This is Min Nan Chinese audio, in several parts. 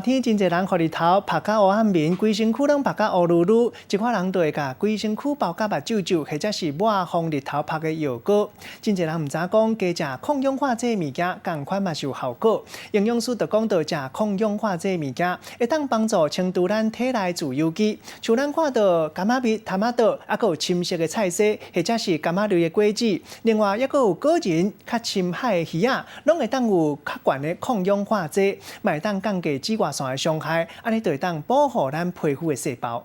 天真濟人予日頭曬甲烏暗面，規身軀攏曬甲烏嚕嚕，一寡人就會共規身軀包甲目睭睭，或者是抹防日頭曬的藥膏。真濟人毋知講加食抗氧化劑物件，仝款嘛是有效果。營養師就講到，食抗氧化劑物件會當幫助清除咱體內自由基，像咱看到柑仔蜜、探仔倒，猶閣有深色的菜薒，或者是柑仔類的果子，另外猶閣有果仁較深海的魚仔，攏會當有較懸的抗氧化劑，嘛會當降低紫外線的傷害，按呢就會當保護咱皮膚的細胞。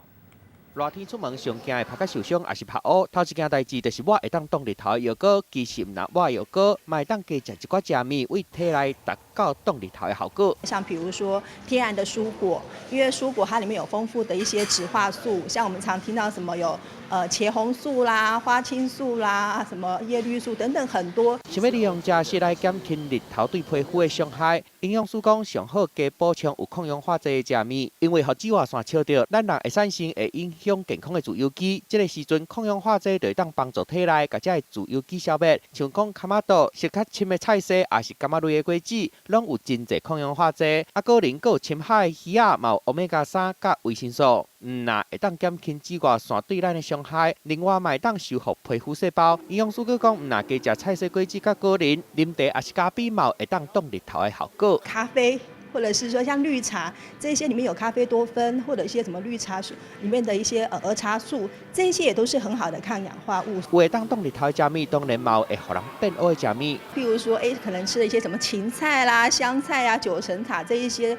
熱天出門上驚會曬甲受傷，抑是曬烏。頭一件代誌就是抹會當擋日頭的藥膏。其實毋但抹藥膏，嘛會當加食一寡食物，為體內達到擋日頭的效果。像比如說天然的蔬果，因為蔬果它裡面有豐富的一些植化素，像我們常聽到什麼有茄紅素啦、花青素啦、什麼葉綠素等等很多。想欲利用食食來減輕日頭對皮膚的傷害，營養師講上好加補充有抗氧化劑的食物，因為予紫外線照著，咱人會產生會影響健康的自由基。這個時陣抗氧化劑就會當幫助體內共這个自由基消滅。像講柑仔肚、色較深的菜薒，抑是柑仔類的果子，攏有真濟抗氧化劑。啊，果仁閣有深海魚仔，嘛有歐米伽三佮維生素。毋但會當減輕紫外線對咱的傷害，另外嘛會當修復皮膚細胞。營養師閣講，毋但加食菜薒果子佮果仁，啉茶抑是咖啡嘛有會當擋日頭的效果。咖啡，或者是說像綠茶這些裡面有咖啡多酚，或者一些什麼綠茶素裡面的一些兒茶素，這些也都是很好的抗氧化物。有會當擋日頭的食物，當然嘛有會予人變烏的食物。譬如說，可能吃了一些什麼芹菜啦、香菜啊、九層塔這一些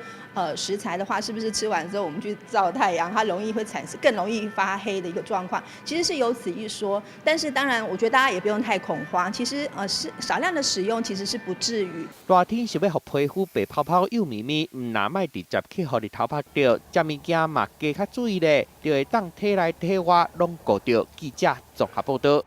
食材的話，是不是吃完之後我們去照太陽，它容易會產生更容易發黑的一個狀況？其實是有此一說，但是當然，我覺得大家也不用太恐慌。其實是少量的使用，其實是不至於。熱天想欲予皮膚白泡泡、幼咪咪，毋但莫直接去予日頭曬著，食物件嘛加較注意咧，就會當體內體外攏顧著。記者綜合報道。